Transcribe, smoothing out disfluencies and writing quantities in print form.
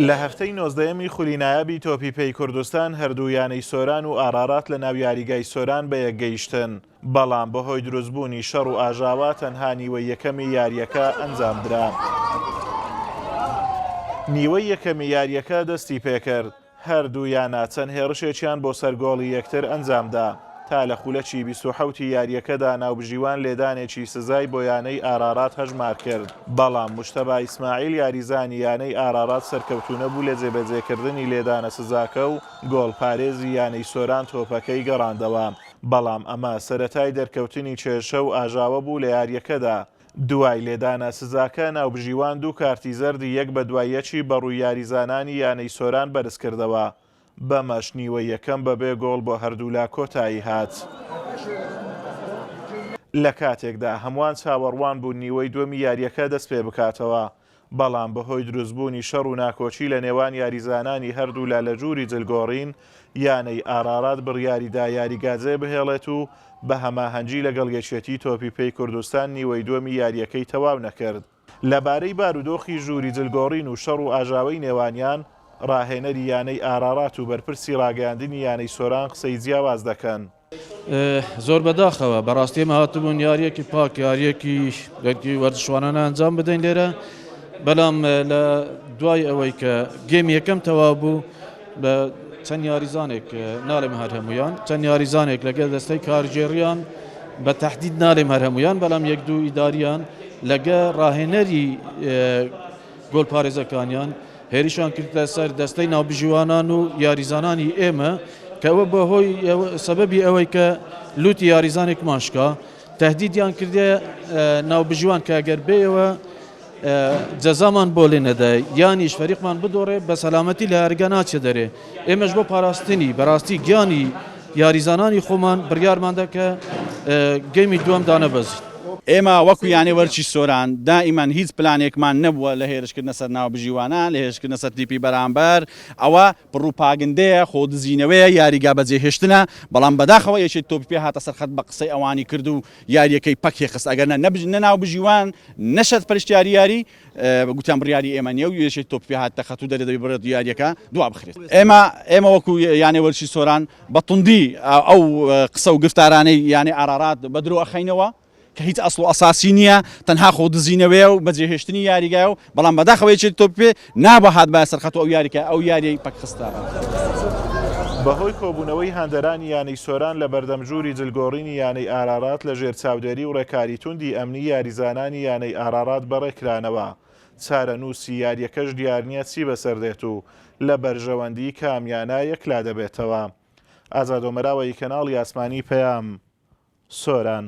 لە هەفتەی نۆزدەیەمی خولی نایابی تۆپی پێی کوردستان هەردوو یانەی سۆران و ئارارات لە ناو یاریگای سۆران بەیەکگەیشتن، بەڵام بەهۆی دروستبوونی شەڕ و ئاژاوە تەنها نیوەی یەکەمی یارییەکە ئەنجامدرا. نیوەی یەکەمی یارییەکە دەستیپێکرد، هەردوو یانە چەند هێڕشێکیان بۆ سەر گۆڵی یەکتر ئەنجامدا، تا لە خولەکی 27 ی یارییەکەدا ناوبژیوان لێدانێکی سزای بۆ یانەی ئارارات هەژمارکرد، بەڵام موجتەبا ئیسماعیل یاریزانی یانەی ئارارات سەرکەوتوونەبوو لە جێبەجێکردنی لێدانە سزاکە و گۆڵپارێزی یانەی سۆران تۆپەکەی گەڕاندەوە، بەڵام ئەمە سەرەتای دەرکەوتنی کێشە و ئاژاوە بوو لە یارییەکەدا، دوای لێدانە سزاکە ناوبژیوان دوو کارتی زەردی یەک بەدوای یەکی بەڕووی یاریزانانی یانەی سۆران بەرزکردەوە، بەمەش نیوەی یەکەم بەبێ گۆڵ بۆ هەردوولا کۆتایی هات. لە کاتێکدا هەمووان چاوەڕوان بوون نیوەی دووەمی یارییەکە دەستپێبکاتەوە، بەڵام بەهۆی دروستبوونی شەڕ و ناکۆکی لە نێوان یاریزانانی هەردوولا لە ژووری جلگۆڕین، یانەی ئارارات بڕیاریدا یاریگا جێبهێڵێت و بە هەماهەنگی لەگەڵ یەکێتی تۆپی پێی کوردستان نیوەی دووەمی یارییەکەی تەواو نەکرد. لەبارەی بارودۆخی ژووری جلگۆڕین و شەڕ و ئاژاوەی نێوانیان، راهێنەری یانەی ئارارات و بەرپرسی راگەیاندنی یانەی سۆران قسەی جیاواز دەکەن. زۆر بەداخەوە بەڕاستی ئێمە هاتبوون یاریەکی پاک یاریەکی وەرزشوانانە ئەنجام بدەین لێرە بەڵام لە دوای ئەوەی کە گێم یەکەم تەواو بوو بە چەند یاریزانێک ناڵێم هەر هەمویان چەند یاریزانێک لەگەڵ دەستەی کارگێڕیان بە تهدید نالێم هەر هەمویان بەڵام یەک دوو ئیداریان لەگە ڕاهێنەری گۆڵپارێزەکانیان هێرشیان کردە سەر دەستەی ناوبژیوانان و یاریزانانی ئێمە کە ئەوە بەهۆی سەبەبی ئەوەی کە لوتی یاریزانێکمان شکا تهدیدیان کردێ ناوبژیوان کە گەر بێەوە جەزامان بۆ لێ نەدای یانیش فەریقمان بدۆڕێ بە سەلامەتی لە یاریگا ناچێ دەرێ ئێمەش بۆ پاراستنی بەڕاستی گیانی یاریزانانی خۆمان بڕیارماندا کە گەیمی دووەم دانەبەزین. ئێمە وەکو یانەی وەرزشی سۆران دائیمەن هیچ پلانێکمان نەبووە لە هێرشکردنە سەر ناوبژیوانان، لە هێرشکردنە سەر تیپی بەرامبەر، ئەوە پڕوپاگندەیە، خۆدزینەوەیە، یاریگا بەجێهێشتنە، بەڵام بەداخەوە یەکێتی تۆپی پێ هاتە سەر خەت بە قسەی ئەوانی کرد و یارییەکەی پەکی خست، ئەگەرنا نە ناوبژیوان نە سەرپەرشتیاری یاری گوتیان بڕیاری ئێمە نییە و یەکێتی تۆپی پێ هاتە خەت و دەرێ دەبێ بڕێت یارییەکە دوا بخرێت. ئێمە ئێمە وەکو یانەی وەرزشی سۆران بە توندی ئەو قسە و گفتارانەی یانەی ئارارات بە درۆ ئەخەینەوە کە هیچ ئەسڵ و ئەساسی نییە، تەنها خۆ دزینەوەیە و بەجێهێشتنی یاریگایە و بەڵام بەداخەوە یەکێتی تۆپی پێ نابا هاتبایە سەر خەت و ئەو یاریکە ئەو یاریەی پەک خستە. بەهۆی کۆبوونەوەی هاندەرانی یانەی سۆران لە بەردەم ژووری جلگۆڕینی یانەی ئارارات لە ژێر چاودێری و ڕێکاری توندی ئەمنی یاریزانانی یانەی ئارارات بەڕێکرانەوە، چارەنووسی یارییەکەش دیارنییە چی بەسەردێت و لە بەرژەوەندی کام یانە یەکلادەبێتەوە. ئازاد ئۆمەراوەیی کەناڵی ئاسمانی پەیام، سۆران.